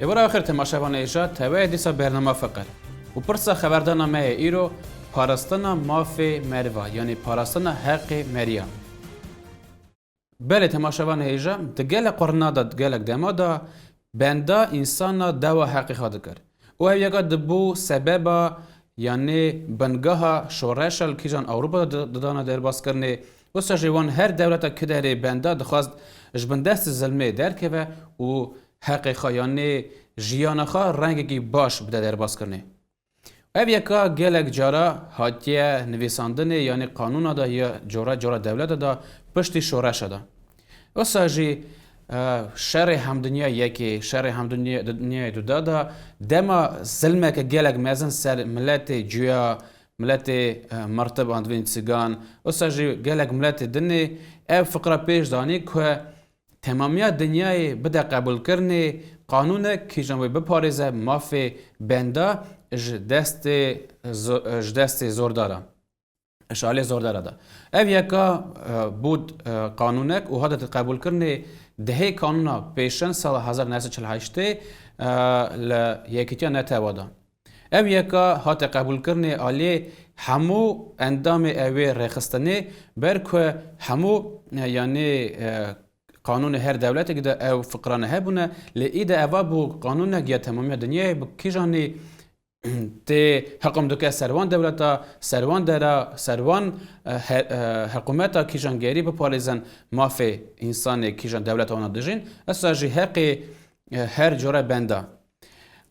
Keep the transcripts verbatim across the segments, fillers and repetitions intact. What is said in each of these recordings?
Êvara xêr temaşevanê hêja, teveye dîsa bernama Fiqir. Û pirsa xeberdana me yê îro parastina mafê meriva, yanî parastina heqê meriya. Belê temaşevanê hêja, di gelek qurna de, di gelek dema de benda însana dawa heqê xwe dikir. Û ev yeka dibû sebeba, yanî bingeha şoreşa li kîjan Ewropa de didana derbaskirinê. Wisa jî wan her dewleta kiderê benda dixwest ji bin destê zilmê derkeve û heqê xwe, yanî jiyana xwe rengekî baş bide derbaskirinê. Ev yeka gelek cara hatiye nivîsandinê, yanî qanûna de ya cora cora dewleta de piştî şoreşa de. Wisa jî, e, şerê hemdinya yekê, şerê hemdinya, dinyayê duda de dema zilmeke gelek mezin ser miletê cuya, miletê, e, mirtib an divên sigan, wisa jî gelek miletê dinê ev fiqra pêş danî ku temamiya dinyayê bide qebûlkirinê qanûnek kîjan wê biparêze mafê benda ji destê zo-, ji destê zordara, ji alê zordara de. Ev yeka, e, bû, e, qanûnek û hate qebûlkirinê dehê qanûna pêşin sala hezar neh sed çil heştê, e, li Yekîtiya Netewa de. Ev yeka hate qebûlkirinê alê hemû endamê ewê rêxistinê, ber ku hemû, e, yanî, e, qanûnê her dewletekî de ew fiqrane hebûne, lê î de eva bû qanûnek ya temamiya dinyayê bi kîjanî tê heqûm dike ser wan dewleta, ser wan dera, ser wan, e, he-, e, heqûmeta kîjan gerî biparêzin mafê însanê kîjan dewleta wana dijîn, esa jî heqê, e, her cure benda.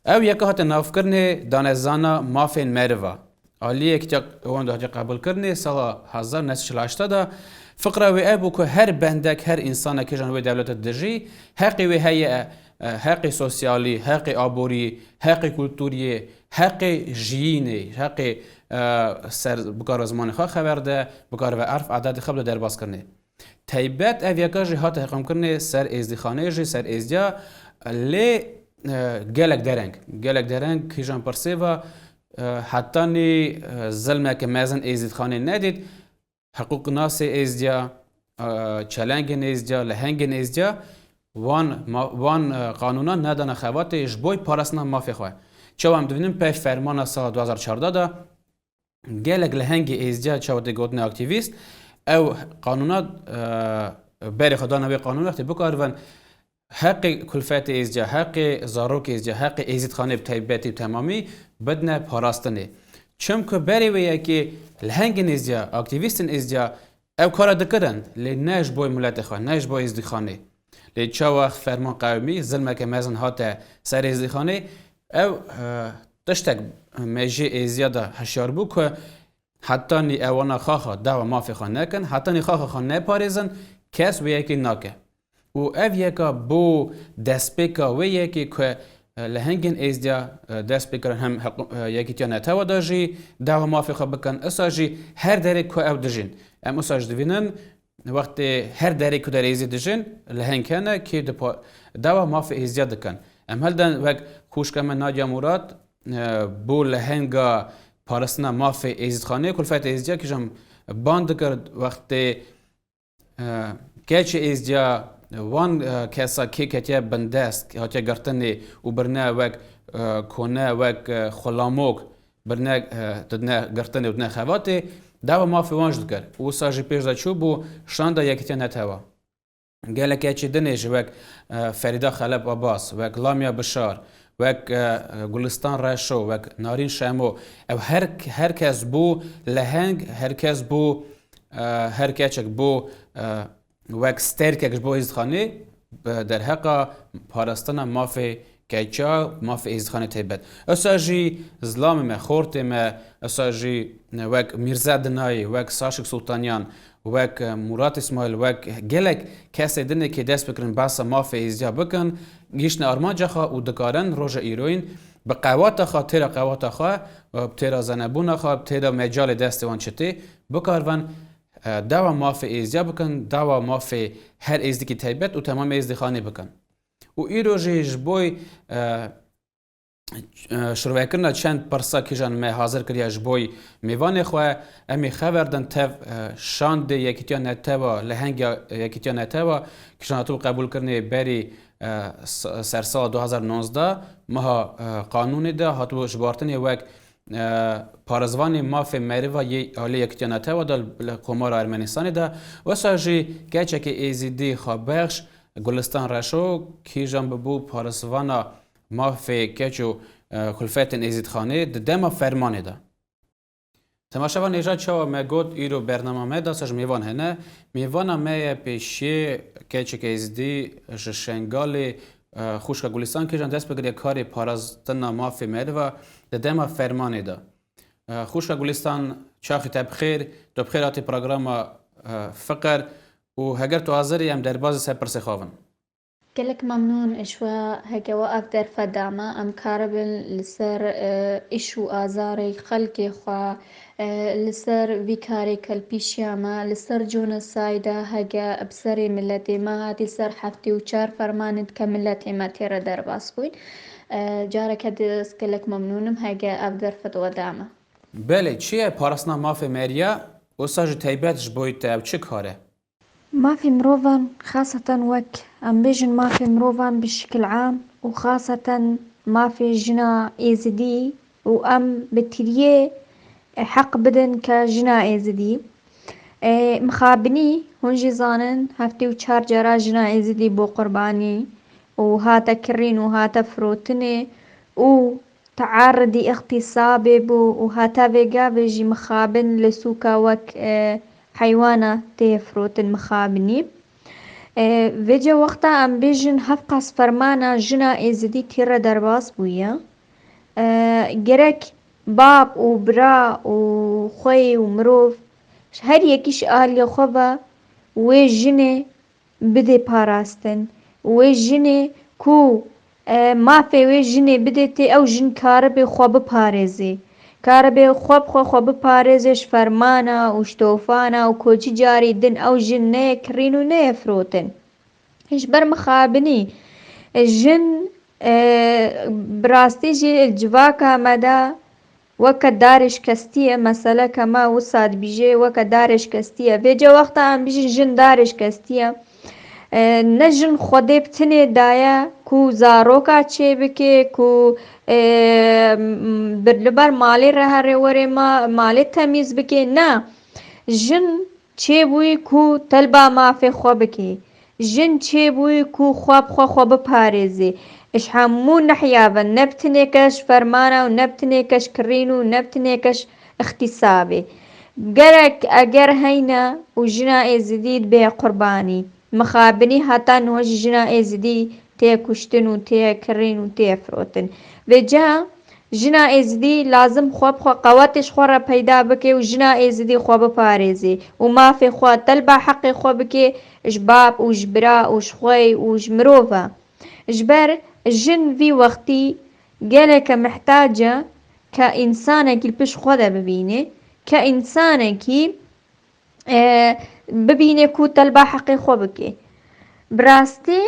Ew yeka hate navkirinê danezana mafên meriva. Aliyê kitêb wan de hatiye qebûlkirinê sala hezar neh sed çil heşt de. Fiqra wê ev bû ku her bendek, her însanek kîjan wê dewlete dijî, heqê wê heye, e, heqê sosyalî, heqê aborî, heqê kulturî, heqê jiyînê, heqê, e, ser bikare zimanê xwe xeber de, bikare ve erf, adetê xwe bide derbas kirinê. Teybet ev yeka jî hate heqûmkirinê ser êzdîxaneyê jî, ser êzdiya, lê, e, gelek dereng. Gelek dereng kîjan pirsê ve, e, hetanî, e, zilmeke mezin êzdîxanê nedît. Hiqûqnasê êzdiya, e, çelengên êzdiya, lehengên êzdiya, wan ma-, wan, e, qanûnan nedane xebatê ji bo parastina mafê xwe. Çawa em dibînin pey fermana sala du hazar çardeh de, gelek lehengê êzdiya çawa tê gotinê aktîvîst, ew qanûna, e, berê xwe dane wê qanûna, wextê bikaribin heqê kulfetê êzdiya, heqê zarokê êzdiya, heqê êzîdxanê bi taybetî bi temamî bidine parastinê. Çimku berê wê yekê lehengên êzdiya, aktîvîstên êzdiya ew kara dikirin, lê ne ji bo miletê xwe, ne ji bo êzdîxanê. Lê çawa ferman qewimî, zilmeke mezin hate ser êzdîxanê, ew, e, tiştek mejiyê êzdiya de hişyar bû ku hetanî ewana xaxa dawa mafê xwe nekin, hetanî xaxa xwe neparêzin, kes wê yekê nake. Û ev yeka bû destpêka wê yekê ku, e, lehengên êzdiya, e, dest pê kirin hem heqû-, e, Yekîtiya Netewa de jî dawa mafê xwe bikin, isa jî her derê ku ew dijîn. Em isa jî divînin, wextê her derê ku derê êzî dijîn, leheng hene kê di pa-, dawa mafê êzdiya dikin. Em hildin wek xwişka me Nadia Murat, e, bû lehenga parastina mafê êzîdxanê, kulfetê êzdiya kîjan ban dikir wextê, e, keçê êzdiya wan, e, kesa kê ketiye bindest, hatiye girtinê û birine wek, e, kone, wek, e, xulamok, birine, e, didine girtinê û didine xebatê, dawa mafê wan jî dikir. Wisa jî pêş de çû bû şanda Yekîtiya Netewa. Gelek keçê dinê jî wek, e, Ferîda Xelep Abbas, wek Lamia Bişar, wek, e, e, Gulistan Reşo, wek Narîn Şemo, ew her, her kes bû leheng, her kes bû, e, her keçek bû, e, wek sterkek ji bo êzdîxanê, bi derheqa parastina mafê keça, mafê êzdîxanê taybet. Esa jî zilamê me, xortê me, esa jî wek Mîrze Dinayê, wek Saşik Sultanyan, wek Murat Îsmaîl, wek gelek kesê dinê kê dest bikirin behsa mafê êzdiya bikin, gihîştine armanca xwe û dikarin roja îroyîn bi qewata xwe, têra qewata xwe, bi têra zenebûna xwe, bi têra mecalê destê wan çi tê, bikaribin, e, dawa mafê êzdiya bikin, dawa mafê her êzdikî taybet û temamê êzdîxanê bikin. Û îro jî ji bo, e, e, şirvekirina çend pirsa kîjan me hazir kiriye ji bo mêvanê xwe, em ê xeber din tev, e, şandê Yekîtiya Netewa, lehengê Yekîtiya Netewa, kîjan hatibû qebûlkirinê berî, e, s-, sersala du hazar nozdeh meha, e, qanûnê de hatibû jibartinê wek, e, parêzvanê mafê meriva yê alî Yekîtiya Netewa de li Komara Ermenistanê de. Wisa jî keçekê Êzidî xwebexş Gulistan Reşo kîjan bibû parêzvana mafê keç û, e, kulfetên Êzîdxanê di dema fermanê de. Temaşevan hêja, çawa me got, îro bernama me de sej mêvan hene. Mêvana me ye pêşiyê keçek Êzidî ji Şengalê, e, xwişka Gulistan, kîjan dest bigiriye karê parastina mafê meriva di dema fermanê de. E, xwişka Gulistan, çaxî te bi xêr, tu bi xêr hatî programa, e, Fiqir û heger tu hazir î em derbazî ser pirsê xwe bin. Gelek memnûn ji we, heke we ev derfet da me, em karibin li ser, e, îş û azarê xelkê xwe, e, li ser vî karê kelpîşiya me, li ser genocide, heke bi serê miletê me hatî ser heftê û çar fermanên ke miletê me tê re derbas bûyn. E, careke din ez gelek memnûn im, heke ev derfet we da me. Belê, çi ye parastina mafê meriya? Wisa jî taybet ji bo te ew çi kar e? Mafê mirovan, xaseten wek em bêjin mafê mirovan bi şikil am û xaseten mafê jina Êzidî û em bi tiriyê, e, heq bidin ke jina Êzidî. E, mixabinî, hûn jî zanin, heftê û çar cara jina Êzidî bû qurbanî û hate kirîn û hate firotinê û tearidî îxtîsabê bû û heta vê gavê jî mixabin li sûka wek, e, heywana tê firotin mixabinî. E, vêca wexta em bêjin hevqas fermana jina Êzidî tê re derbas bûye. E, gerek bab û bira û xweyê û mirov her yekî ji aliyê xwe ve wê jinê bidê parastin. Wê jinê ku, e, mafê wê jinê bidê tê, ew jin karibê xwe biparêzê. Karibê xwe bi xwe, xwe biparêzê ji fermana û ji tofana û ku çi carî din ew jin neyê kirîn û neyê firotin. Ji ber mixabinî jin, e, bi rastî jî li civaka me de weke darê şikestî ye, meseleke me wisa dibîjê, weke darê şikestî ye. Vêca wexta em bijîn jin darê şikestî ye, e, ne jin Xwedê bi tinê daye ku zaroka çêbike, ku, e, m-, bir li ber malê re here were ma-, malê temîz bike. Na, jin çêbûyî ku telba mafê xwe bike. Jin çêbûyî ku xwe bi xwe, xwe biparêzê. Ji hemû nehiya ve ne bi tinêke ji fermana û ne bi tinêke ji kirîn û ne bi tinêke ji îxtîsabê. Gerek eger heyne û jina Êzidî bê qurbanî. Mixabinî heta niha jî jina Êzidî tê kuştin û tê kirîn û tê firotin. Vêca jina Êzidî lazim xwe bi xwe qewetê ji xwe re peyda bike û jina Êzidî xwe biparêzê û mafê xwe telba heqê xwe bike ji bab û ji bira û ji xwey û ji mirov e. Ji ber jin vî wextî geleke mihtac e ke însanekî li pişt xwe de bibîne, ke însanekî e, bibîne ku telba heqê xwe bike. Bi rastî,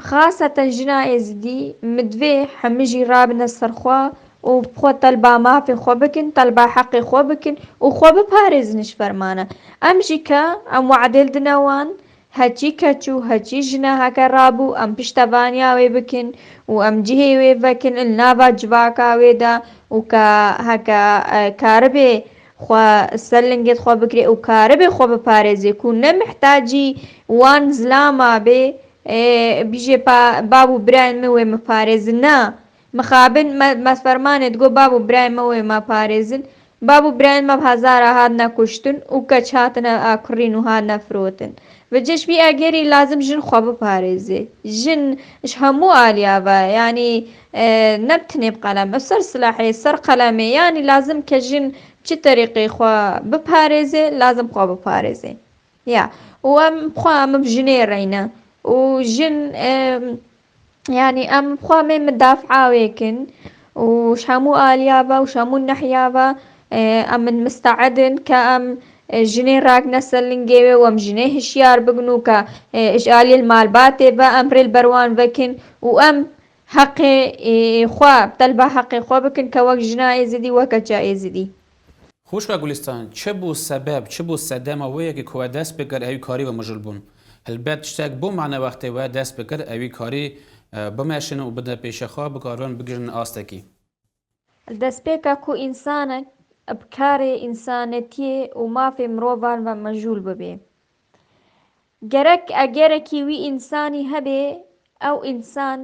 xaseten jina Êzidî, min divê hemî jî rabine ser xwe û bi xwe telba mafê xwe bikin, telba heqê xwe bikin û xwe biparêzin ji fermana. Em jî ke em we'dê li dine wan, heçî keç û heçî jina heke rabû, em piştevaniya wê bikin û em cihê wê vekin li nava civaka wê de û ke heke, e, karibê xwe ser lingê xwe bikirê û karibê xwe biparêzê ku ne mihtacî wan zilama bê, ê, bijê pa, bab û birayên min wê min parêzin. Na, mixabin me, me fermanê digot bab û birayên me wê me parêzin. Bab û birayên me bi hezara hatine kuştin û keç hatine akurîn û hatine firotin. Vêca ji vî egerî lazim jin xwe biparêzê. Jin ji hemû aliya ve, yanî, e, ne bi tinê bi qelem, ser silahê, ser qelemê, yanî lazim ke jin çi terîqê xwe biparêzê, lazim xwe biparêzê. Ya. Û em xwe em bi jinê reyne. Û jin, e, Yanî em xwe em ê midafea wê kin û ji hemû aliya ve û ji hemû nehiya ve, e, em in misteed in ke em, e, jinê rakine ser lingê wê û em jinê hişyar bikin û ke, e, ji aliyê li malbatê ve em rê li ber wan vekin û em heqê, e, xwe, telba heqê xwe bikin ke wek jina Êzidî, wek keça Êzidî. Xwişka Gulistan, çi bû sebeb, çi bû sedema wê yekê ku we dest pê kir ewî karî ve mijûl bûn? Elbet tiştek bo mane wextê we dest bikir, ewî karî, e, bimeşin û bidin pêşe xwe, bikaribin bigihîjin astekî. Li destpêka ku însanek bi karê însanetiyê û mafê mirovan ve meşgûl bibe. Gerek egerekî wî însanî hebe, ew însan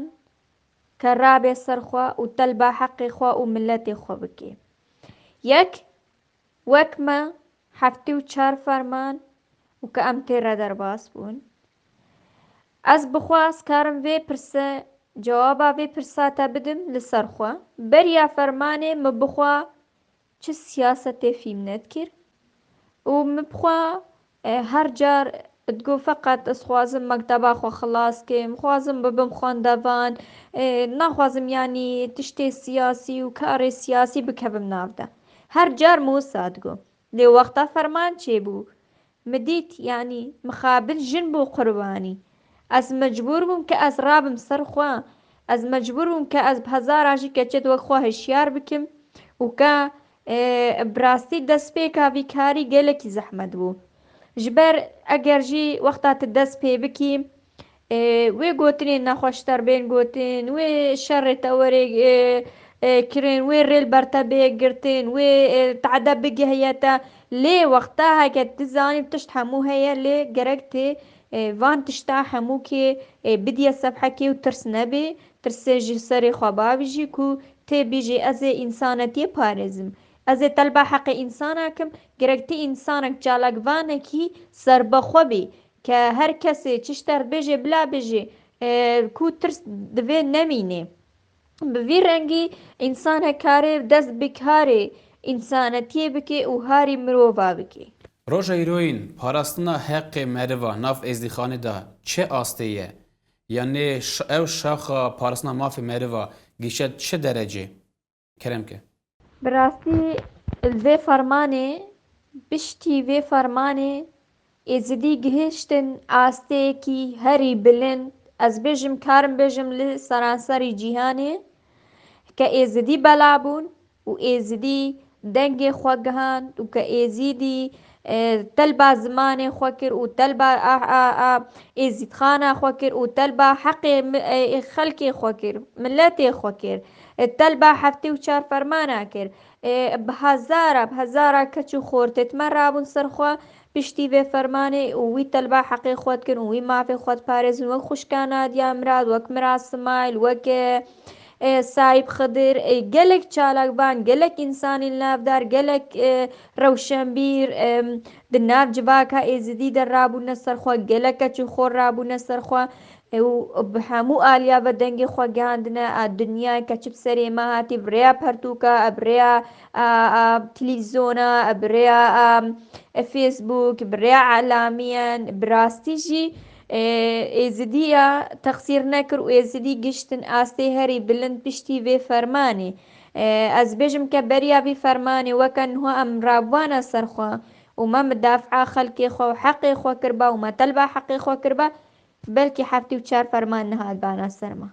ke rabe ser xwe û telba heqê xwe û miletê xwe bike. Yek, wek me heftê û çar ferman û ke em tê re derbas bûn. Ez bi xwe ez karim vê pirse, cewaba vê pirsa te bidim li ser xwe. Beriya fermanê min bi xwe çi siyasetê fîm nedikir û min bi xwe, e, her car digot, feqet ez xwazim mekteba xwe xilas kim, xwazim bibim xwendevan, e, naxwazim, yanî, tiştê siyasî û karê siyasî bikevim nav de. Her car min wisa digot. Lê wexta ferman çêbû, min dît, yanî, mixabin jin bû qurbanî. Ez mecbûr bûm ke ez rabim ser xwe. Ez mecbûr bûm ke ez bi hezara jî keçê di wek xwe hişyar bikim û ke, e, bi rastî destpêka vî karî gelekî zehmet bû. Ji ber eger jî wexta tu dest pê bikî, e, wê gotinên nexweşter bên gotin, wê şerê te were, e, e, kirin, wê rê li ber te bê girtin, wê, e, tehde bigihiye te. Lê wexta heke tu zanî tişt hemû heye, lê gerek tê, e, van tişta hemûkê, e, bidiye sefhekê û tirs nebê. Tirsê ji serê xwe bavijî ku tê bîjê ez ê însanetiyê parêzim. Ez ê telba heqê însana kim. Gerek tu însanek çalakvanekî serbexwe bî ke her kesê çi ji te re bêjê bila bêjê, e, ku tirs divê nemînê. Bi vî rengî însanek kare dest bi karê însanetiyê bike û harî mirova bike. Roja îroyîn, parastina heqê meriva nav êzdîxanê de çi astê ye? Yanî ş-, ev şaxa parastina mafê meriva gihişte çi derecê? Kerem ke. Bi rastî li vê fermanê, piştî vê fermanê êzidî gihiştin asteyekî herî bilind, ez bêjim, karim bêjim li seranserî cîhanê ke êzidî bela bûn û êzidî dengê xwe gihand û ke êzidî, e, telba zimanê xwe kir û telba a, a, a, êzîdxana xwe kir û telba heqê mi-, e, xelkê xwe kir, miletê xwe kir. E, telba heftê û çar fermana kir. E, bi hezara, bi hezara keç û xortê me rabûn ser xwe piştî vê fermanê û wî telba heqê xwe dikin û wî mafê xwe diparêzin, wek xwişka Nadiya Mirad, wek Mira Simayl, wek, e, e, Sahîb Xidir, e, gelek çalakvan, gelek însanên navdar, gelek, e, rewşenbîr, e, di nav civaka êzidî de rabûne ser xwe, gelek keç û xor rabûne ser xwe, e, û bi hemû aliya ve dengê xwe gihandine, a dinyayê keçi bi serê me hatî, bi rêya pertûka, bi rêya, a, a, televîzyona, bi rêya, a, e, Facebook, bi rêya elamiyan, bi rastî jî, e, êzidiya texsîr nekir û êzidî giştin astê herî bilind piştî vê fermanê. E, ez bêjim ke beriya vî fermanê weke niha em rabûbana ser xwe û me midafea xelkê xwe û heqê xwe kirba û me telba heqê xwe kirba, belkî heftê û çar ferman nehatbana ser me.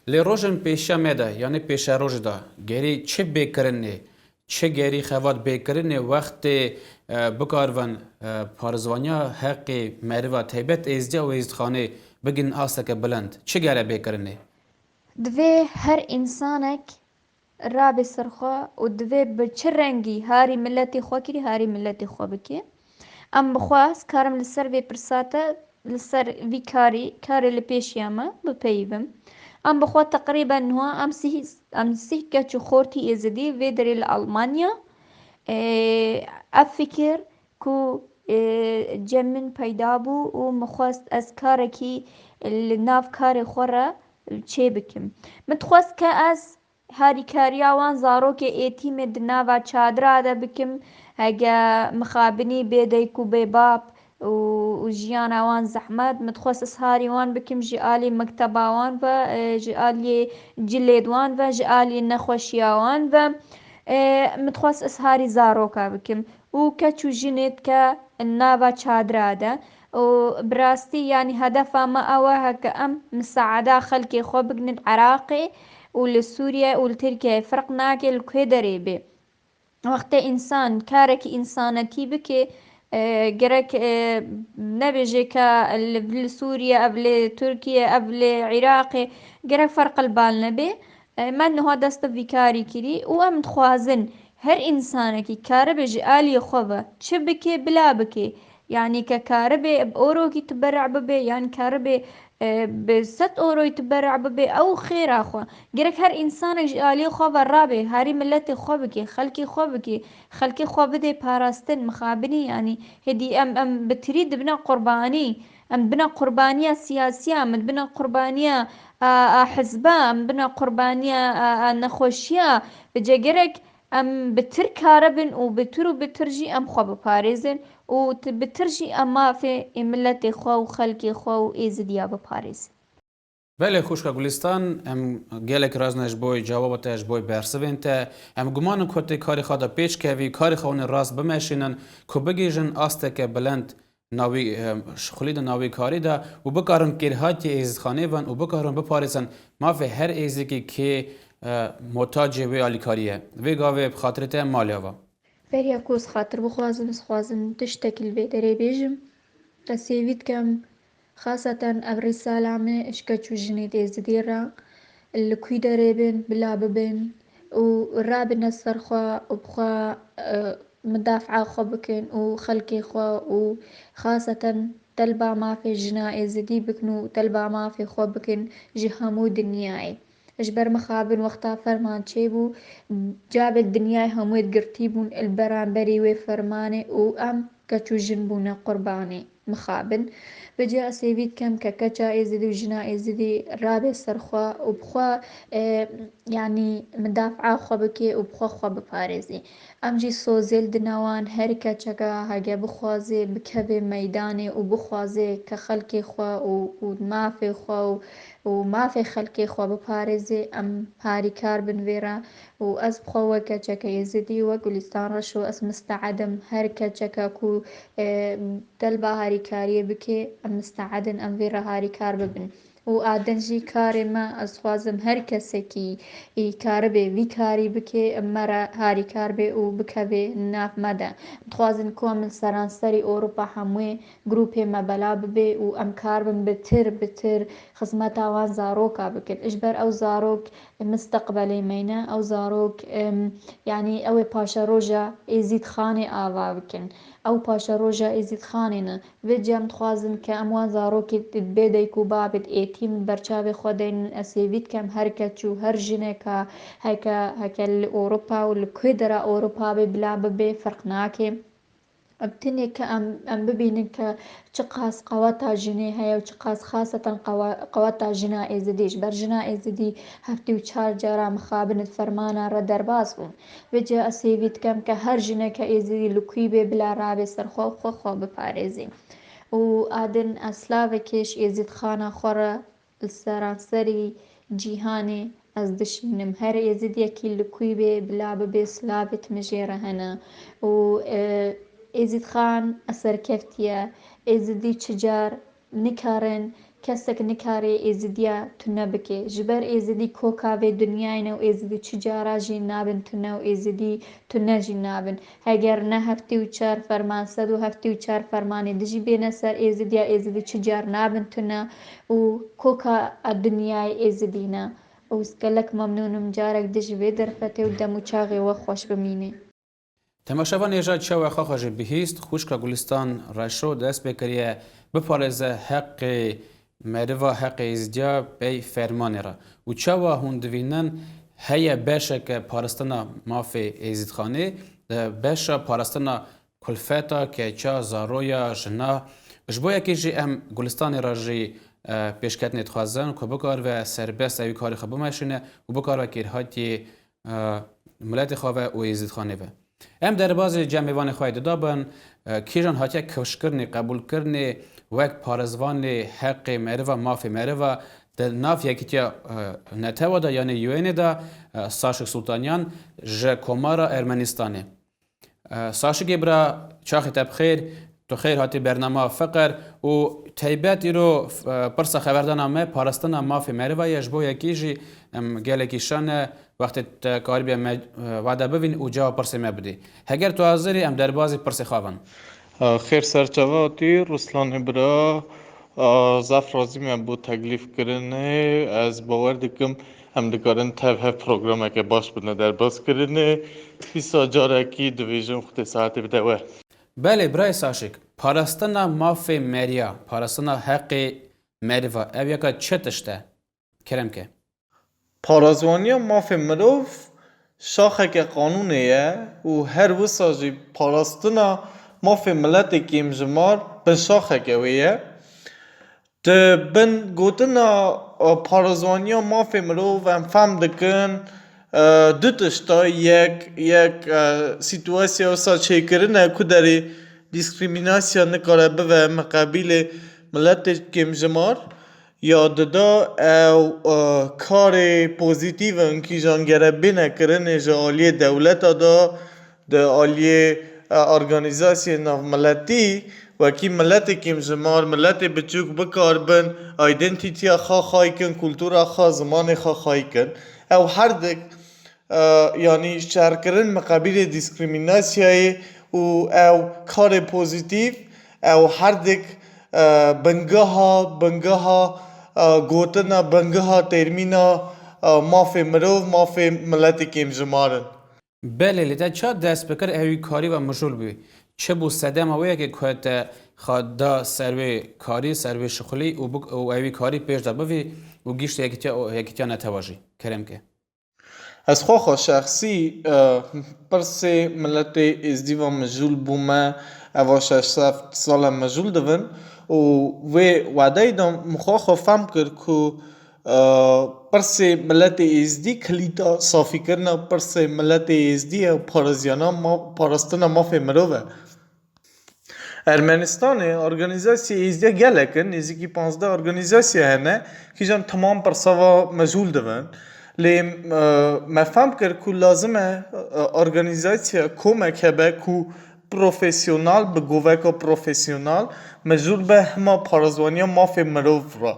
Lê rojên pêşiya me de, yanî pêşerojê de, gerî çi bê kirinê, çi gerî xebat bê kirinê wextê, e, bikaribin, e, parêzvaniya heqê meriva taybet êzdiya û êzdixanê bigihînin asteke bilind, çi gere bê kirinê? Divê her însanek rabe ser xwe û divê bi çi rengî harî miletê xwe kirî, harî miletê xwe bike. Em bi xwe, ez karim li ser vê pirsa te, li ser vî karî, karê li pêşiya me bipeyivim. Em bi xwe teqrîben niha em sîh, em sîh keç û xortî êzidî vê derê li Almanya, e, ev fikir ku, e, cem min peyda bû û min xwest ez karekî li nav karê xwe re çê bikim. Min dixwest ke ez harîkariya wan zarokê êtîmê di nava çadira de bikim, hege mixabinî bê dayik û bê bab û, û jiyana wan zehmet, min dixwest ez harî wan bikim ji alî mekteba wan ve, e, ji alî cilêd wan ve, ji alî nexweşiya wan ve, e, min dixwest ez harî zaroka bikim. Û keç û jinê dike nava çadira de. Û bi rastî, yanî hedefa me ew e, heke em misaada xelkê xwe bigrin Iraqê û li Sûriye û li Tirkiyeyê ferq nake li ku derê bê. Wextê însan karekî însanetî bike, E, gerek, e, nebêje ke li, li Sûriye, ev li Tirkiye, ev li Iraqê, gerek ferq li bal nebe. E, me niha dest bi vî karî kirî û em dixwazin her însanekî karibe ji aliyê xwe ve çi bike, bila bike. Yanî ke karibe bi orokî teberre bibe, yan karibe, e, bi sed oroyî teberre bibe, ew xêra xwe. Gerek her însanek ji aliyê xwe ve rabe, harî miletê xwe bike, xelkê xwe bike, xelkê xwe bide parastin, mixabinî yanî. Hêdî em, em bi tirî dibine qurbanî. Em dibine qurbaniya siyasiya, em dibine qurbaniya, a, a hizba, em dibine qurbaniya, a, a nexweşiya. Vêce gerek em bi tir karibin û bi tir û bi tir jî em xwe biparêzin û ti-, bi tir jî em mafê ê miletê xwe û xelkê xwe û Êzidiya biparêzin. Belê xwişka Gulistan, em gelek razine ji bo cewaba te, ji bo bersivên te. Em guman in ku tê karê xwe de pêş kevî, karê xwe hûnê rast bimeşînin, ku bigihîjin asteke bilind navî, e, şixulî de navî karî de û bikarin kêrhatiyê Êzidxanê bin û bikarin biparêzin mafê her Êzikî kê, e, muhtacê wê alîkarî ye. Vê gavê bi xatirê te malê ava. Beriya ku ez xatir bixwazim, ez xwazim tiştekî li vê derê bêjim. Ez hêvî dikim, xaseten ev rîsala me ji keç û jinê Êzidî re, li kwî derê bin, bila bibin û rabine ser xwe û bi xwe, e, midafea xwe bikin û xelkê xwe û xaseten telba mafê jina Êzidî bikin û telba mafê xwe bikin ji hemû dinyayê. Ji ber mixabin wexta ferman çêbû, cavê dinyayê hemûyê girtî bûn li beramberî wê fermanê û em keç û jin bûne qurbanê mixabin. Vêca ez hêvî dikim ke keça Êzidî û jina Êzidî rabe ser xwe û bi xwe, e, yanî midafea xwe bike û bi xwe xwe biparêzî. Em jî sozê li dine wan, her keçeke hege bixwaze bikeve meydanê û bixwaze ke xelkê xwe û, û mafê xwe û, û mafê xelkê xwe biparêze, em harîkar bin vê re. Û ez bi xwe wek keçeke Êzidî, wek Gulîstan Reşo, ez misteed im her keçeke ku, e, telba harîkariyê bike, em misteed in em vê re harîkar bibin. Û a din jî karê me, ez dixwazim her kesekî î karibe vî karî bike, me re harîkar be û bikeve nav me de. Dixwazin ku em li seranserî Ewropa hemûyê grûpê me bela bibe û em kar bin bi tir bi tir xizmeta wan zaroka bikin. Ji ber ew zarok misteqbelê me ne, ew zarok, em, yanî ew ê paşeroja Êzîdxanê ava bikin. Ew paşeroja Êzîdxanê ne. Vêca em dixwazin ke em wan zarokê di bê dayik û babê di êtîm di berçavê xwe deynin. Ez hêvî dikim her keç û her jineka heke, heke li Ewropa û li ku dera Ewropa be bila bibe, ferq nake. Em tenê ke em, em bibînin ke çiqas qeweta jinê heye û çiqas xaseten qewe-, qeweta jina Êzidî. Ji ber jina Êzidî heftê û çar cara mixabin di fermana re derbas bûn. Vêca ez hêvî dikim ke her jineke Êzidî li kwî bê bila rabe ser xwe û xwe xwe biparêzî. Û a din ez slavekê ji Êzîdxana xwe re li seranserî cîhanê ez dişînim. Her Êzidiyekî li kwî bê bila bibe slavê di min jê re hene. Û, e, Êzîdxan serkeftiye. Êzidî çi car nikarin, kesek nikare Êzidiya tune bike. Ji ber Êzidî koka vê dinyayê ne û Êzidî çi cara jî nabin tune û Êzidî tune jî nabin. Heger ne heftê û çar ferman, sed û heftê û çar fermanê dijî bêne ser Êzidiya, Êzidî çi car nabin tune û koka a dinyayê Êzidî ne. Û ez gelek memnûn im, carek dijî vê derfetê û dem û çaxê we xweş bimîne. Temaşevan êja çawa xwe xwe jî bihîst, xwişka Gulistan Reşo dest pê kiriye biparêze heqê meriva, heqê Êzidiya pey fermanê re. Û çawa hûn divînin heye beşeke parastina mafê Êzîdxanê, e, beşa parastina kulfeta, keça, zaroya, jina. Ji bo yekê jî em Gulistanê re jî, e, pêşketinê dixwazin ku bikaribe serbest ew karê xwe bimeşîne û bikaribe kêrhatiyê, e, miletê xwe ve û Êzîdxanê ve. Em derbazê cem mêvanê xwe yê dida bin, e, kîjan hatiye kifşkirinê, qebûlkirinê wek parêzvanê heqê meriva, mafê meriva di nav yekîtiya, e, netewa de, yanê U N'ê de, e, Saşik Sultanyan ji Komara Ermenistanê. E, Saşikê bira, çaxê te bi xêr, tu xêr hatî bernama Fiqir û teybet îro, e, pirsa xeberdana me parastina mafê meriva ye, ji bo yekî jî, em, gelekî şan e, wextê te karibe me, e, wada bivîn û cewab pirsê me bidî. Heger tu hazir î, em derbazî pirsê xwe bin. Xêr serçava hatî, Ruslanê bira. Zaf razî me bo teklîfkirinê. Ez bawer dikim em dikarin tev hev programeke baş bidine derbazkirinê. Dîsa carekî divêjim Xwedê saetê bide we. Belê, birayê Saşik, parastina mafê meriya, parastina heqê meriva, ev yeka çi tişt e? Kerem ke. Parazwaniya mafê mirov şaxeke qanûnê ye û her wisa jî parastina mafê miletê kêmjimar binşaxeke wê ye. Di bin gotina, e, parazwaniya mafê mirov em fehm dikin, e, du tişta, yek, yek, e, sîtuasiya wisa çêkirine ku derê dîskriminasiya nikare bive miqebîlê miletê kêmjimar. Ya dida ew, e, karê pozîtîv in kîjan gere bêne kirinê ji aliyê dewleta de, di aliyê, e, organîzasyê navmiletî, wekî miletê kêmjimar, miletê biçûk bikaribin identitiya xwe xayî kin, kultura xwe, zimanê xwe xayî kin. Ew her dik e, yanî şerkirin miqebîlê dîskriminasyayê û ew karê pozîtîf, ew her dik, e, bingeha, bingeha, e, gotina, bingeha têrmîna, e, mafê mirov, mafê miletê kêmjimar in. Belê, lê te ça dest bi kir ewî karî ve mijûl bû? Çi bû sedema wê yekê ku te xwe da ser wê karî, ser wê şixulî û bik-, û ewî karî pêş de bivî û gîştî yekîtiya, yekîtiya netewa jî? Kerem ke. Ez xwexa şexsî, e, pirsê miletê êzdî ve mijûl bûme, eva şeş sed sal e mijûl divin û wê wedeyê de min xwexa fehm kir ku, e, pirsê miletê êzdî kilîta safîkirina pirsê miletê êzdî ye û paraziyana ma-, parastina mafê mirov e. Ermenistanê organîzasyê êzdiya gelek in, nêzîkî panzdeh organîzasya hene, kîjan timam pirsa va mejûl dibin. Lê, e, me fehm kir ku lazim e, e, organîzasya komek hebe ku profesyonal, bi goveka profesyonal mejûl be hema parazwaniya mafê mirov re.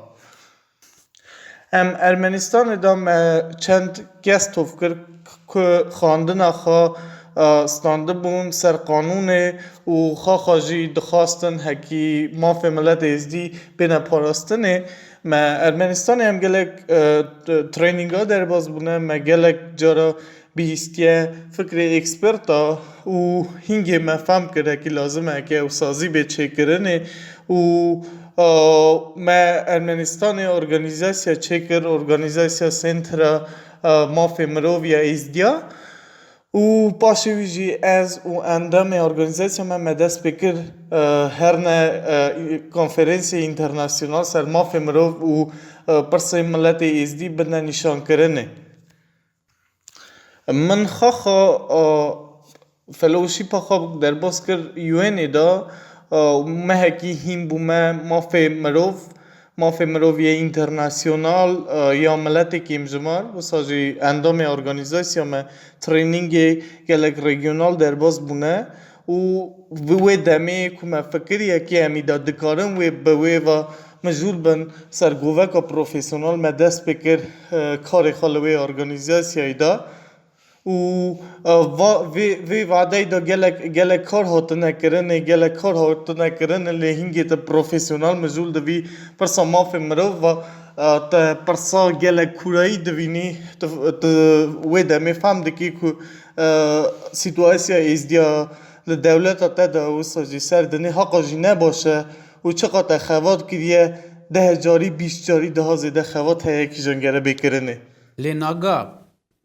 Em Ermenistanê de me çend kes tov kir ku xwendina xwe, e, standibûn ser qanûnê û xwe xwe jî dixwastin hekî mafê miletê êzdî bêne parastinê. Me Ermenistanê em gelek, e, t-, traininga derbas bûne, me gelek cara bihîstiye fikrê eksperta û hingê me fehm kir hekî lazim e ke ew sazî bê çêkirinê û, e, me Ermenistanê organîzasya çêkir, organîzasya Sentra, e, Mafê Mirov ya Êzdiya û paşê wî jî ez û endamê organîzasya me, me dest pê kir, e, herne, e, konferensê înternasyonal ser mafê mirov û, e, pirsê miletê êzdî bidine nîşankirinê. Min xwexa, e, fellowshipa xwe derbas kir U N ê de, e, mehekî hîn bûme mafê mirov, mafê mirov yê înternasyonal, e, ya miletê kêmjimar, wisa jî endamê organîzasya me, trainingê gelek regional derbas bûne û bi wê demê ku me fikiriye kê em îda dikarin wê bi wê ve mijûl bin ser goveka profesyonal, me dest pê kir, e, karê xwe li wê organîzasyayê de. Û, e, va-, vê, vê vadeyê de gelek, gelek kar hatine kirinê, gelek kar hatine kirinê, lê hingê te profesyonel mijûl divî pirsa mafê mirov ve, e, te pirsa gelek kûrayî divînî, tu, tu wê demê fehm dikî ku, e, sîtuasiya êzdiya li dewleta te de wisa jî ser dinê haqa jî ne baş e û çiqa te xebat kiriye, deh carî, bîst carî daha zêde xebat heye kîjan gere bê kirinê. Lê naga,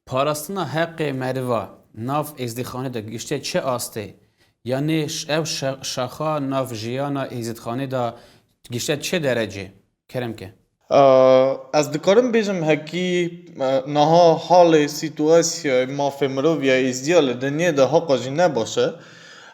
parastina heqê meriva nav êzdîxanê de gişte çi astê? Yanî ş-, ev şa-, şaxa nav jiyana êzdîxanê de gişte çi derecê? Kerem ke. Aa, ez dikarim bêjim hekî, e, niha halê sîtuasiyayê mafê mirov ya êzdiya li dinyê de haqa jî ne baş e.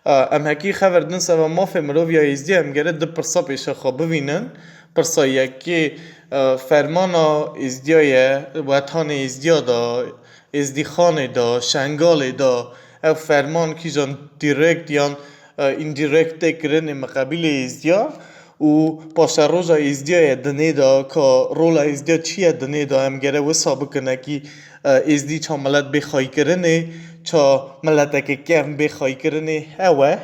Aa, em hekî xever din seba mafê mirov ya êzdiya em gere du pirsa pêşa xwe bivînin. Pirsa yekê, e, fermana êzdiya ye, wetanê êzdiya de, êzdîxanê de, Şengalê de, ev ferman kîjan direkt yan, e, indirekt tê kirinê miqebilê êzdiya û paşeroja êzdiya ye dinê de, ka rola êzdiya çi ye dinê de, em gere wisa bikin, ekî, e, êzdî ça milet bê xayîkirinê, ça mileteke kevn bê xayîkirinê, ew e.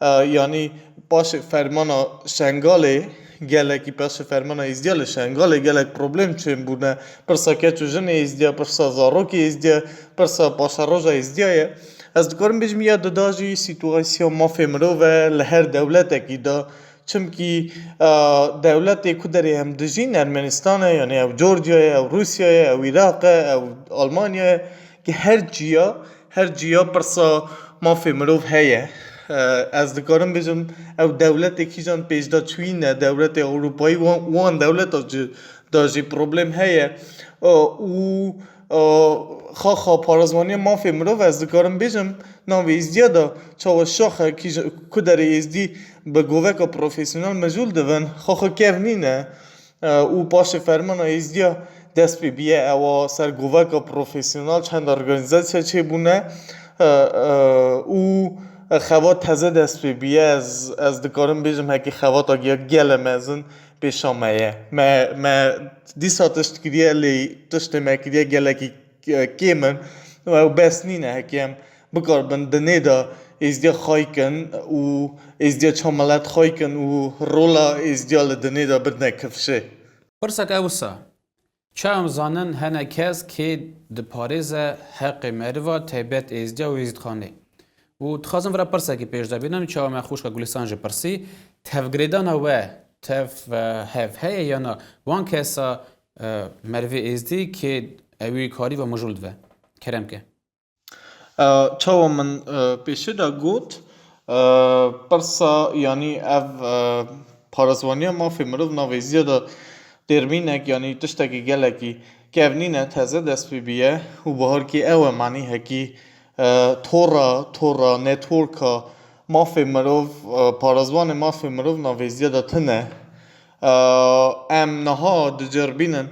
E, yanî paşê fermana Şengalê, gelekî paşê fermana Êzdiya li Şengalê gelek problem çêbûne. Pirsa keç û jinê Êzdiya, pirsa zarokê Êzdiya, pirsa paşeroja Êzdiya ye. Ez dikarim bêjim ya dida jî sîtuasiya mafê mirov e li her dewletekî de. Çimkî, e, dewletê ku derê em dijîn, Ermenistan e, yanî ew Georgia ye, ew Rûsya ye, ew Iraq e, ew Almanya ye, ki her ciya, her ciya pirsa mafê mirov heye. E, ez dikarim bêjim, ew dewletê kîjan pêşda çûyî ne, dewletê Ewropayî wan, wan dewleta ci, da jî problem heye. E, û, e, xaxa parêzvaniya mafê mirov, ez dikarim bêjim, navê Êzdiya de çawa şax e, kîj-, ku derê Êzdî bi goveka profesyonel mijûl dibin, xaxa kevn nîne. E, û paşê fermana Êzdiya dest pê bîye, ewa ser goveka profesyonel çend organîzasya çêbûne, e, e, û xebat teze dest pê bîye. Ez, ez dikarim bêjim, hekî xebata giya gele mezin pêşa me ye. Me, me dîsa tişt kiriye, lê tiştê me kiriye gelekî, e, kêm in. Û ew bes nîne, hekî em bikaribin dinê de Êzdiya xay kin û Êzdiya çawa milet xay kin û rola Êzdiya li dinê de bidine kifşê. Pirsek ew wisa, çawa em zanin hene kes kê diparêze heqê meriva taybet Êzdiya û Êzîdxanê? Û dixwazim vira pirsekî pêş de bînim, çawa me xwişka Gulîstan jî pirsî, tevgirêdana we tev, e, hev heye yana wan kesa, e, merivê Êzdî kê ewî karî ve mijûl dive? Kerem ke. E, çawa min, e, pêşê de got, e, pirsa, yanî ev, e, parêzvaniya mafê mirov navê Êzdiya de têrmînek, yanî tiştekî gelekî kevnîne, teze dest pê bîye û biharkî ew e, manî hekî, e, tora, tora, networka mafê mirov, e, parêzvanê mafê mirov navê Êzdiya de tune. E, em niha diceribînin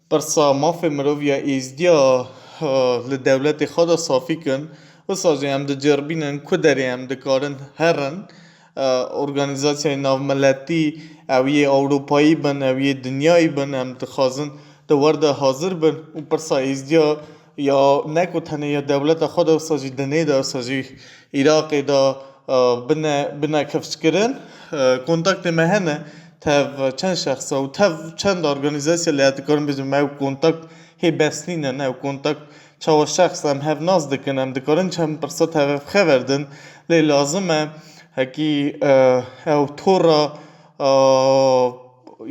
pirsa mafê mirov ya Êzdiya, e, li dewletê xwe de safî kin. Wisa jî em diceribînin ku derê em dikarin herin, e, organîzasyayê navmiletî, ew yê Ewropayî bin, ew yê dinyayî bin, em dixwazin di wir de hazir bin û pirsa Êzdiya ya ne ku tenê ya dewleta xwe de, wisa jî dinê de, wisa jî Iraqê de, e, bine, bine kifşkirin. E, kontaktê me hene tev çend şexsa û tev çend organîzasya, lê ez dikarim bêjim, ew kontakt hê bes nîne, ne ew kontakt çawa şexs em hev nas dikin, em dikarin çend pirsa tev hev xever din, lê lazim e hekî, e, ew tora, e,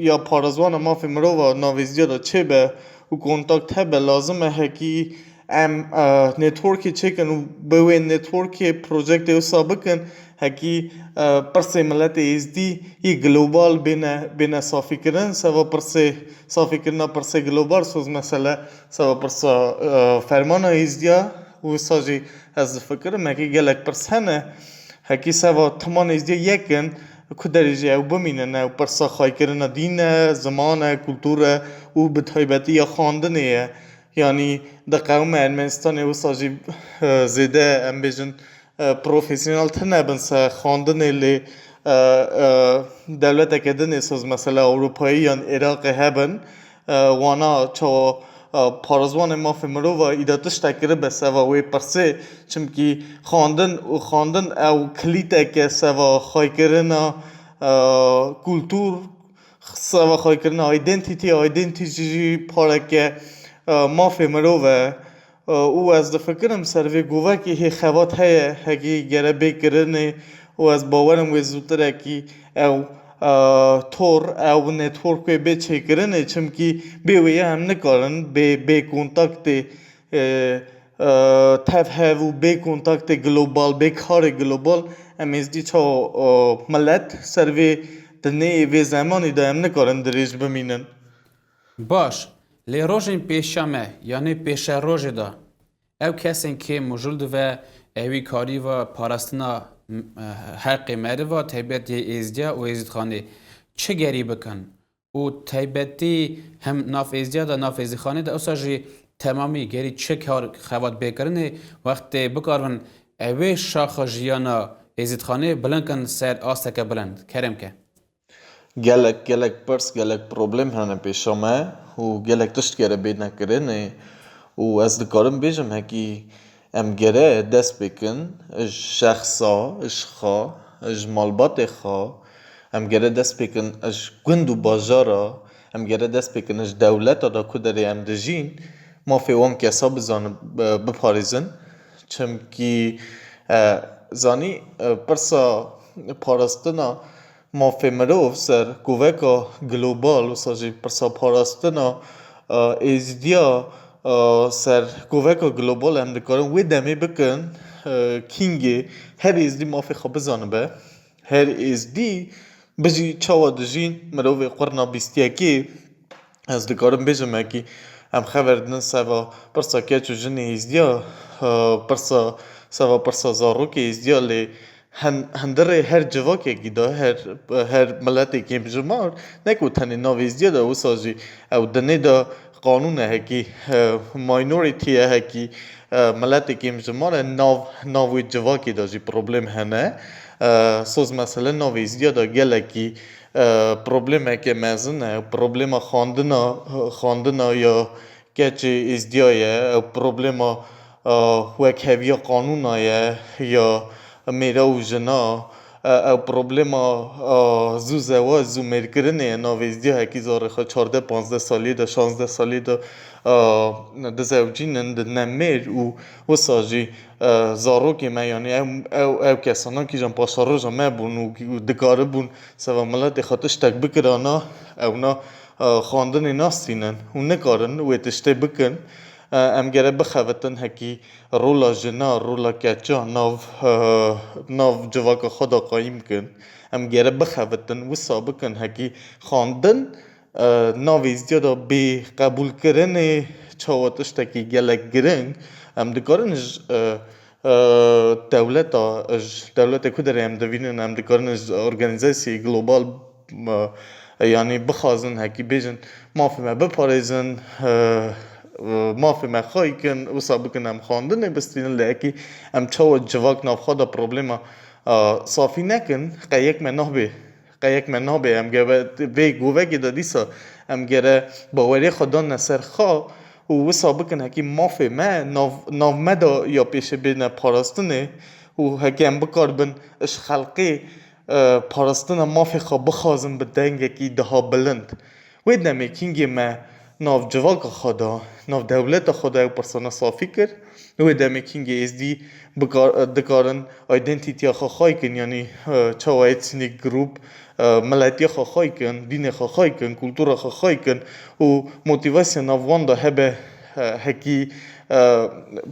ya parêzvana mafê mirova navê Êzdiya de çêbe û kontakt hebe, lazim e hekî em, e, networkê çêkin û bi wê networkê projektê wisa bikin, hekî, e, pirsê miletê Êzdî yê global bêne, bêne safîkirin, seva pirsê, safîkirina pirsê global soz mesele, seva pirsa, e, fermana Êzdiya, wisa jî ez difikirim, hekî gelek pirs hene, hekî seva timan Êzdiya yek in, ku derê jî ew bimînin, ew pirsa xaykirina dîn e, ziman e, kultur e û bi taybetî ya xwendinê ye. Yanî diqewime Ermenistanê wisa jî, e, zêde, em bêjin, e, profesyonel tune bin ser xwendinê, lê, e, e, dewleteke din ê soz mesela Ewropayî yan Iraqê hebin, e, wana çawa, e, parêzvanê mafê mirova îda tiştek kiribe seva wê pirsê, çimkî xwendin û xwendin ew kilîteke seva xaykirina, e, kultur, seva xaykirina identity, identity jî pareke, e, mafê mirov e. E, û ez difikirim ser vê govekê hê xebat heye, hekî gere bê kirinê û ez bawerim wê zûtirekî ew, e, tor, ew network wê bê çêkirinê, çimkî bê wê ye em nikarin bê, bê kontaktê, e, e, tev hev û bê kontaktê global, bê karê global, em êzdî çawa, e, milet ser vê dinê, vê zemanî de em nikarin dirêj bimînin. Baş, lê rojên pêşiya me, yanî pêşerojê de, ew kesên kê mijûl dive ewî karî ve parastina, m-, e, heqê meriva, taybet yê Êzdiya û Êzîdxanê çi gerî bikin? Û taybetî hem nav Êzdiya de, nav Êzîdxanê de, ewsa jî temamî gerî çi kar xebat bê kirinê, wextê bikaribin ewê şaxa jiyana Êzîdxanê bilind kin ser asteke bilind? Kerem ke. Gelek, gelek pirs, gelek problem hene pêşa me û gelek tişt gere bêne kirinê û ez dikarim bêjim, hekî em gere dest pê kin, ji şexsa, ji xwe, ji malbatê xwe, em gere dest pê kin ji gund û bajara, em gere dest pê kin ji dewleta de ku derê em dijîn, mafê wan kesa bizanin, bi-, biparêzin. Çimkî, e, zanî, e, pirsa parastina mafê mirov ser goveka global, wisa jî pirsa parastina, e, êzdiya, e, ser goveka global em dikarin wê demê bikin, e, kîngê her êzdî mafê xwe bizanibe. Her êzdî bijî çawa dijîn mirovê qurna bîst yekê. Ez dikarim bêjim, wekî em xeber didin seva pirsa keç û jinê êzdiya, e, pirsa, seva pirsa zarokê êzdiya, lê hen-, hundirê her civakekî de, her, her miletê kêmjimar, ne ku tenê nav êzdiya de, wisa jî ew dinê de qanûn e hekî, e, minority ye hekî, e, miletê kêmjimar e, nav, nav wê civakê de jî problem hene. E, soz mesele nav êzdiya de gelekî, e, problemeke mezin e, problema xwendina, xwendina ya keçê êzdiya ye, ew problema, e, wekheviya qanûna ye ya mêra û jina, e, ew problema, e, zû zewac, zû mêrkirinê ye nav êzdiya, hekî zarê xwe çardeh panzdeh salî de, şazdeh salî de, e, dizewcînin, didine mêr û wisa jî, e, zarokê me, yanî ew, ew, ew kesana kîjan paşeroja me bûn û dikaribûn seva miletê xwe tiştek bikirana, ewna, e, xwendinê nastînin û nikarin wê tiştê bikin. E, em gere bixebitin hekî rola jina, rola keça nav, e, nav civaka xwe de qayîm kin. Em gere bixebitin, wisa bikin hekî xwendin, e, nav êzdiya de bê qebûlkirinê çawa tiştekî gelek giring. Em dikarin ji, e, e, dewleta, ji dewletê ku derê em divînin, em dikarin ji organîzasyayê global, e, yanî bixwazin hekî bêjin, mafê me biparêzin, e, e, mafê me xwey kin, wisa bikin em xwendinê bistînin, lê hekî em çawa civak nav xwe de problema, e, safî nekin, qe yek me nabê. Qe yek me nabê, em gere vê govekê de dîsa em gere bawerê xwe danine ser xwe û wisa bikin hekî mafê me nav, nav me de ya pêşê bêne parastinê û hekî em bikaribin ji xelkê, e, parastina mafê xwe bixwazin bi dengekî daha bilind. Wê demê kîngê me nav civaka xwe de, nav dewleta xwe de ew pirsana safî kir. Wê demê kîngê êzdî bikar-, dikarin identitiya xwe xwey kin, yanî, e, çawa ethnic group, e, miletiya xwe xwey kin, dînê xwe xwey kin, kultura xwe xwey kin û motivasya nav wan de hebe, e, hekî, e,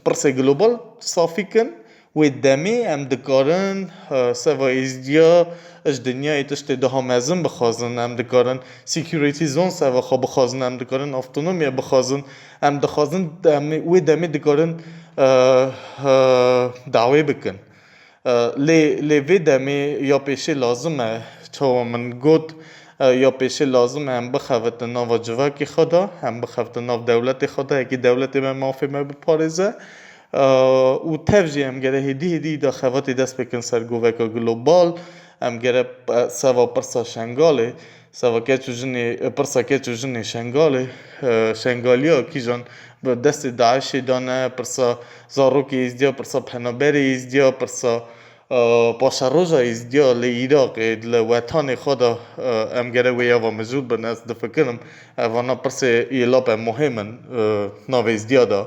pirsê global safî kin. Wê demê em dikarin, e, seva êzdiya ji dinyayê tiştê daha mezin bixwazin, em dikarin security zone seva xwe bixwazin, em dikarin avtonomiya bixwazin, em dixwazin, em wê demê dikarin, e, e, dawê bikin. E, lê, lê vê demê ya pêşê lazim e, çawa min got, e, ya pêşê lazim e em bixebitin nava civakê xwe de, em bixebitin nav dewletê xwe de, yekî dewletê me mafê me biparêze. Û tev jî em gere hêdî hêdî de xebatê dest pê kin ser goveka global. Em gere, e, seva pirsa Şengalê, seva keç û jinê, e, pirsa keç û jinê Şengalê, e, Şengaliya kîjan bi destê DAIŞê de ne, pirsa zarokê Êzdiya, pirsa penaberê Êzdiya, pirsa, e, paşeroja Êzdiya li Iraqê, li wetanê xwe de, e, em gere wê yava mijûl bin. Ez difikirim evana pirsê yê lape muhêm in, e, nav Êzdiya de.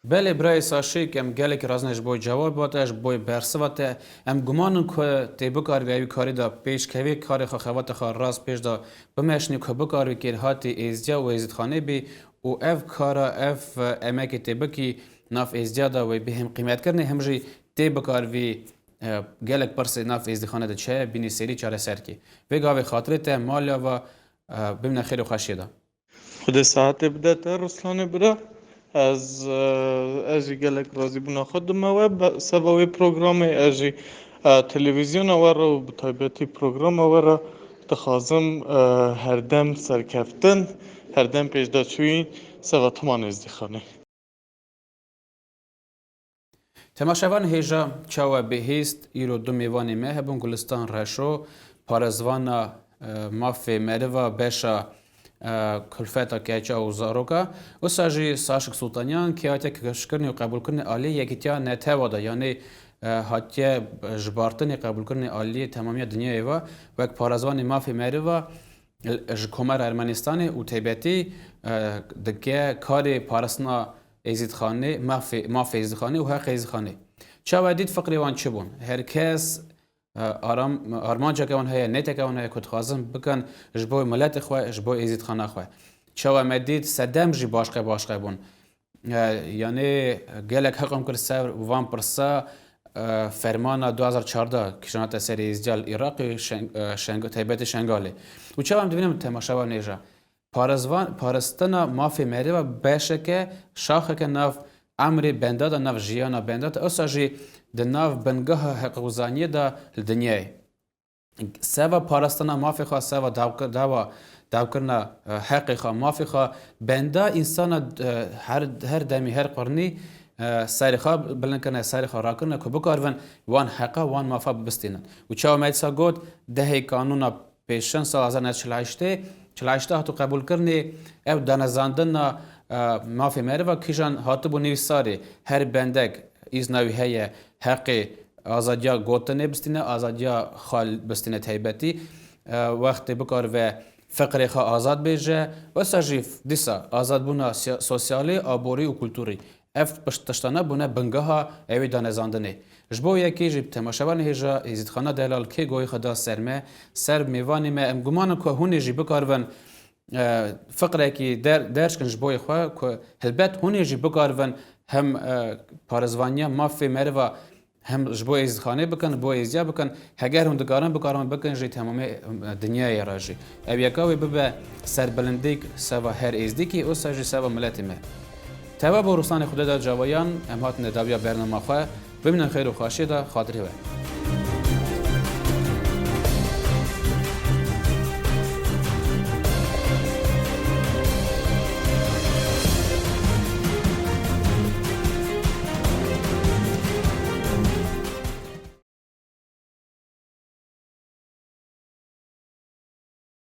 Belê, birayê Saşik, em gelekî razî ne ji bo cewaba te, ji bo bersiva te. Em guman in ku tê bikarî vê karî de pêş kevî, karê xwe, xebatê xwe rast pêş de bimeşinî, ku bikarî kêrhatî Êzdiya û Êzîdxanê bî û ev kara, ev, e, emekê tê bikî nav Êzdiya de wê bihêm qîmetkirinê, him jî tê bikarî vî, e, gelek pirsê nav Êzdîxane de çi heye, bînî serî çareser kî. Vê gavê xatirê te, maliya ve, e, bimîne xêr û xweşiyê de. Xwedê sihetê bide te, Ruslanê bira. Ez, e, ez jî gelek razîbûna xwe dime we. Be-, seba wê programê ez jî, e, televîzyona we re û bi taybetî programa we re dixwazim, e, herdem serkeftin, herdem pêşdaçûyî seba Timan Êzdîxanê. Temaşevan hêja, çawa bihîst, îro du mêvanê me hebûn, Gulistan Reşo, parêzvana, e, mafê meriva beşa, e, kulfeta keça û zaroka, wisa jî Saşik Sultanyan, kê hatiye kişkirinê û qebûlkirinê alî Yekîtiya Netewa de, yanî e, hatiye jibartinê, qebûlkirinê aliyê temamiya dinyayê ve, wek parêzvanê mafê meriva, e, ji Komara Ermenistanê û taybetî, e, dike karê parastina Êzîdxanê, mafê, mafê Êzîdxanê û heqê Êzîdxanê. Çawa dît fikrê wan çi bûn? Her kes, e, aram-, armanceke wan heye, nêteke wan heye ku dixwazin bikin ji bo miletê xwe, ji bo Êzîdxana xwe. Çawa me dît sedem jî başqe başqe bûn. E, yanî gelek heqam kir ser van pirsa, e, fermana du hazar çardeh kişanate serê Êzdiya li Iraqê, Şeng-, e, Şeng-, taybetê Şengalê. Û çawa em dibînin temaşevan nêja. Parêzvan-, parastina mafê meriva beşeke, şaxeke nav emrê benda de, nav jiyana benda de, ewsa jî di nav bingeha heqûzaniyê de li dinyayê. Seva parastina mafê xwe, seva dawkir-, dawa dawkirina, e, heqê xwe, mafê xwe, benda însana, e, her, her demî, her qurnî, e, serê xwe bilind kirine, serê xwe rakirine ku bikaribin wan heqa, wan mafa bibistînin. Û çawa me dîsa got, dehê kanûna pêşin sal hezar neh sed çil û heştê, çil û heştê hatû qebûlkirinê, ev danezandina, e, mafê meriva kîjan hatibû nivîsarê, her bendek îzna wî heye, heqê azadiya gotinê bistîne, azadiya xwe bistîne taybetî, e, wextê bikaribe fikrê xwe azad bêje, wesa jî dîsa azadbûna siya-, sosyalî, aborî û kulturî. Ev piş-, tiştane bûne bingeha ewê danezandinê. Ji bo yekê jî temaşevanê hêja Êzîdxana Delal kê goyê xwe da ser me, ser mêvanê me, em guman in ku hûn ê jî bikaribin, e, fiqrekî der-, derç kin ji boyê xwe ku helbet hûn ê jî bikaribin hem, e, parêzvaniya mafê meriva hem ji bo Êzîdxanê bikin, bo Êzdiya bikin. Heger hûn dikarin, bikaribin bikin jî temamê, e, dinyayê re jî. Ew yeka wê bibe serbilindîk seva her Êzdîkî, wisa jî seva miletê me. Teva bo rûsanê Xwedê de cawayan, em hatine dawiya bernama xwe. Bimînin xêr û xweşiyê de, xatirê we.